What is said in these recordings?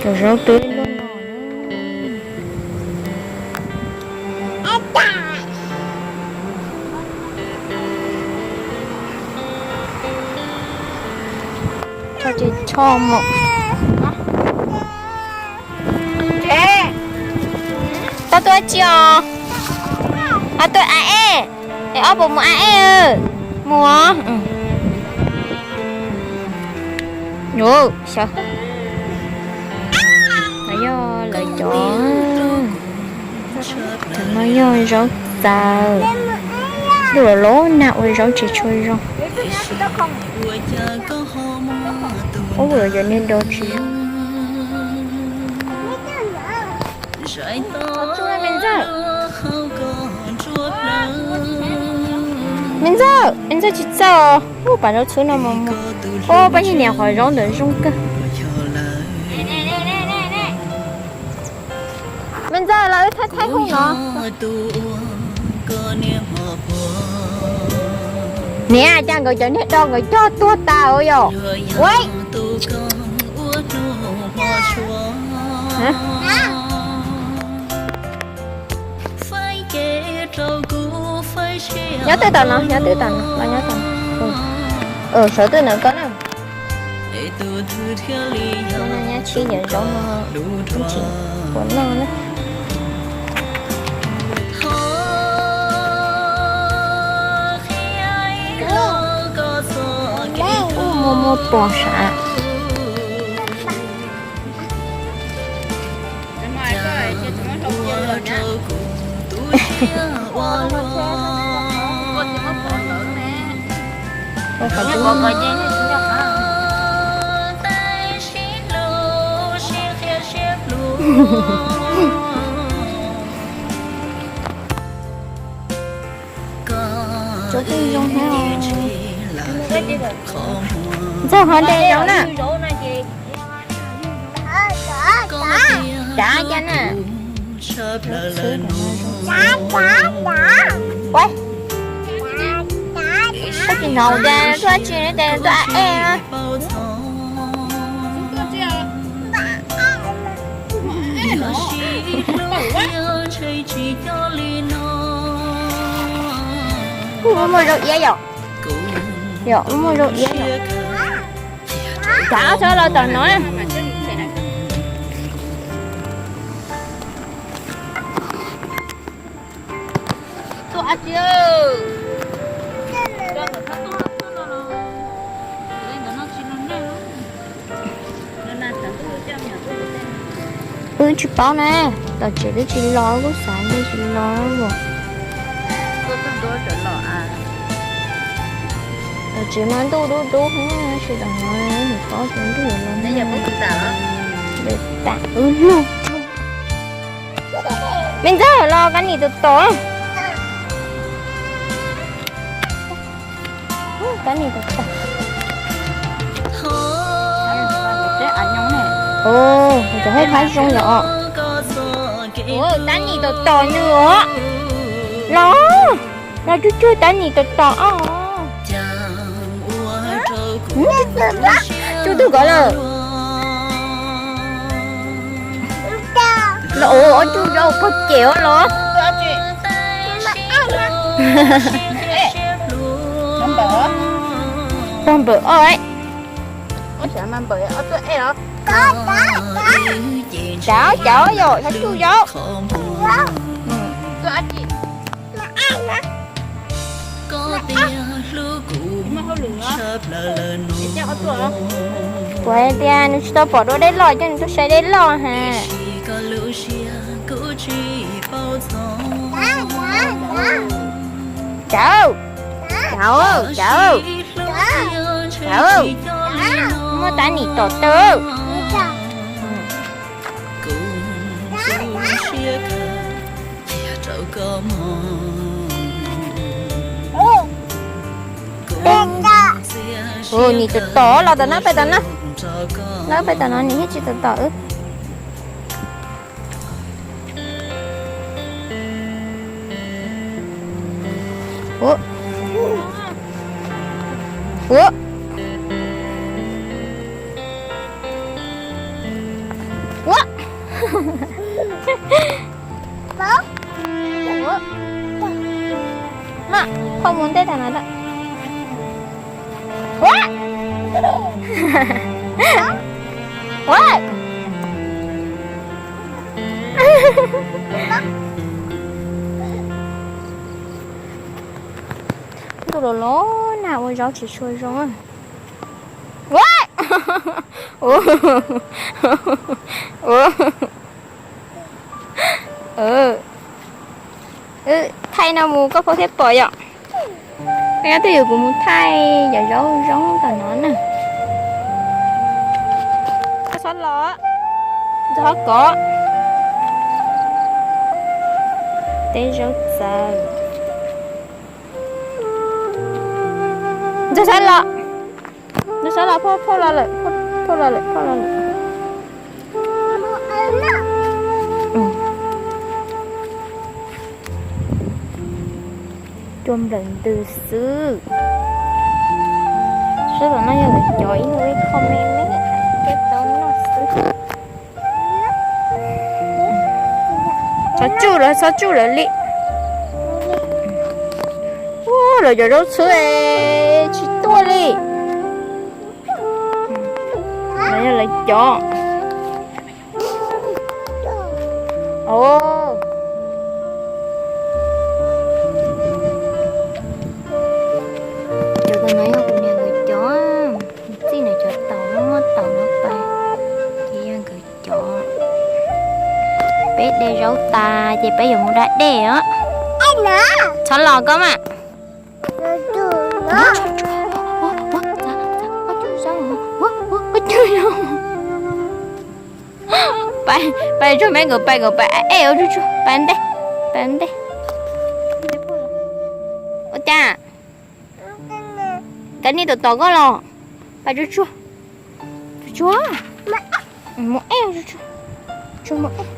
Cov zaub twb luaj no. Tso tsis tso mus. Tau tua tsi os? Tau tua a ej. Es ob puas mus a ej? Mus. Xyov. No yog lawv cov, cov no yog zaub txawv. Lub los los nag ua zaub tsis tshua zoo. Ub, lawv cov niag do tsis zoo. Me ntxawg, me ntxawg, me ntxawg tsis txawj os. Ub, pas zaub txhub no mas mus. Ub, pab niag niam qhov zaub ntawd zoo kawg. Me ntxawg, los wb thaij thaij hu no. Niam, cas nkawd cov niag do nkawd cog tuag tas ua yom? Ua, nyob twb tom no, nyob twb tom no, los nyob tom no. Sawv twb ntawm koj na. Nyob tsis yam zaub no, ib tsis puas noj na. Muaj muaj pos sav. Cov pheej zoo thiab. Ntxawg, ho de zaub na. Cav cas na. Koj tsis hnov tias tuaj tsi, tias tuaj a ej. Ub, muaj zaub iab yom? Yom, muaj zaub iab yom? Cav ob txhob los tom no. Wb tsis paub na, tom tsev twb tsis los, kuj xav ntshe tsis los. Tom tsev mas ntuj dub dub, tab sis tom no mus paub tias ntuj yuav los. Tam wb lug. Me ntxawg, los kab nim tus tom. Kab nim tus tom. Tus hauj phab zoo yom. Kab nim tus tom nws os. Los, los cuag cuag kab nim tus tom os. Cuag tug kov lawm. Los ob tug zaub pog cem os los. Pog npawm os. Cav cav yom, yog cuag zaub. Kuv hais tias nws tsis tau pom dua dej loj, coj nws tuaj saib dej loj ha. Cav, cav, cav, cav, muaj kab nim tom taw. Nim tus tom los tom no, peb tom no, no peb tom no, nim thiaj tsis tom tom wb. Ua, ua, Mas, phauj mus ntej tag no lawm. Ua, ua. Ntuj los los nag ua zaub tsis tshua zoo. Ua, ua, ua. Thaij no mus koj phauj thiaj pom yom. Koj nyob twj ywm kuv mus thaij cov zaub zoo tom no na. Koj txhob los, ntxog qhov kov. Teb zaub txawv. Ntxog txhob los, ntxog txhob los, phauj, phauj los lawm, phauj los lawm, phauj los lawm. Cua nplawm ntws xwb. Sab tom no yog lawv cov ib lub ib qho me me thiab tau noj xwb. Txhob tsuj lawv, txhob tsuj lawv li. Ua, lawv cov zaub txhwb es tsis tuaj li. Lawv yog lawv cov. Cov no yog kuv niam nkawd cov, txij nws cov taum muab taum no pais, ces yog nkawd cov. Peb de zaub tas ces peb yuav mus da dej os. Txhob los koj mas. Pais, pais tsuag me nkawd pais, nkawd pais ej ua tsuag tsuag, pais ntej, pais ntej. Ua cas? Kav nej tom tom koj los. Pais tsuag tsuag, tsuag tsuag. Mus ej tsuag tsuag, tsuag mus ej.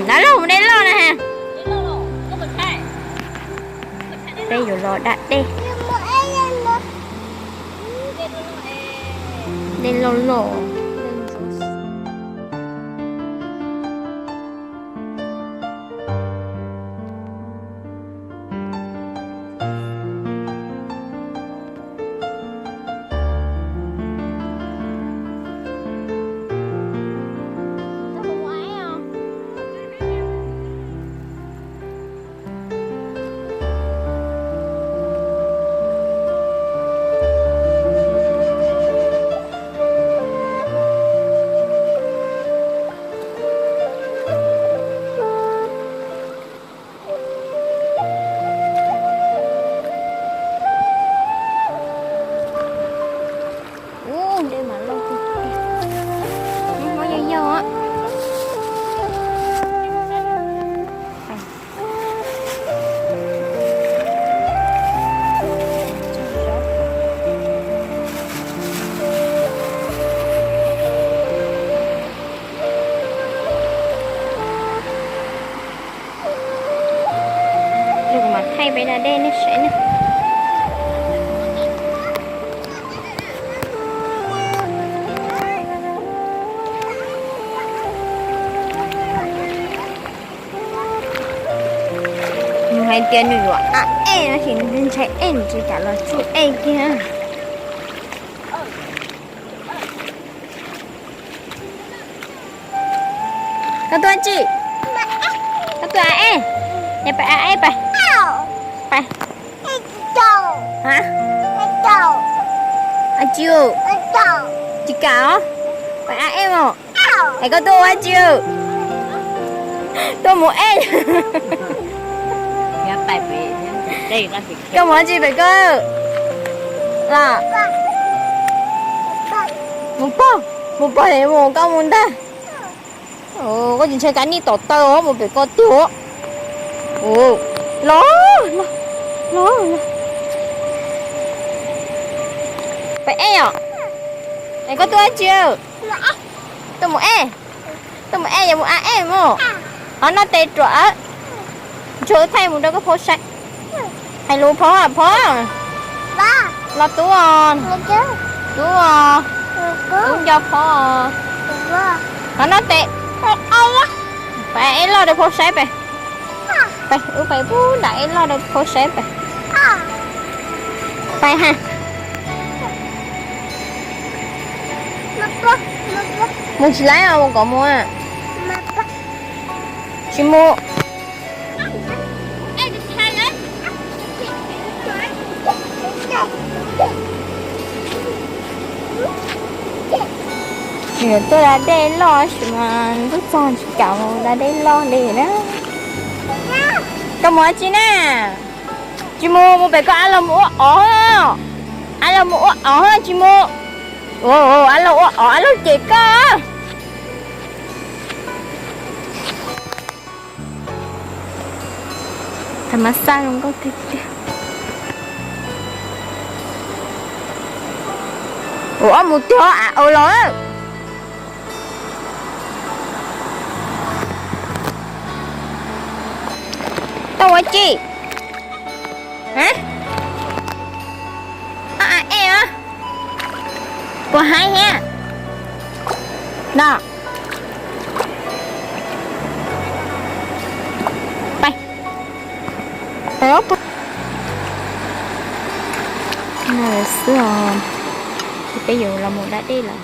Dab laug mus de loj na ha. Peb yuav los da dej. Dej loj loj. Ub, dej mas loj tiag tiag. Hnub no yog yog. Kuv mam thaij peb da dej nej saib na. Nws hais tias nws yuav a ej no ces nws ntshai ej, nws tsis kam los tsuj ej kiag. Koj tuaj tsi? Koj tuaj a ej? Pais a ej pais. Pais. A tsi, tsis kam os. Pais a ej mos. Es koj tuaj ua tsi? Tuaj mus ej. Koj mus ua tsi pem koj? Los mus pog, mus pog es mus koj mus ntag. Koj tsis ntshai kav nej tom taw os, mus pem koj tiag. Los, los, los. Pais ej os. Es koj tuaj ua tsi? Tuaj mus ej. Tuaj mus ej, yuav mus a ej mos. Ho noj tes ruam. Tsuav thaij mus rau koj phaub saib. Hais lus phaub, phaub. Los tub os. Tub os. Tub nco phaub os. Qhov no tes. Pais eb loj rau phaub saib pais. Pais, wb pais pub nram eb loj rau phaub saib pais. Pais ha. Mus tsis laib os, mus kom mus. Tsis mus. Tsis yuav tuaj da dej loj tab sis mas ntuj txog tsis kam mus da dej loj li na. Koj mus dab tsi na? Tsis mus, mus pem koj ab los mus ua ob. Ab los mus ua ob tsis mus. Ab los ua ob, ab los cem koj. Thaum mas xa zoo nkauj tiag tiag. Ua ob mus tiag av los. Tau ua tsi? Ab, ab, ej os. Puas haib thiab? No. Pais. Pais ob tug. No xwb os. Ces peb yuav los mus da dej lawm.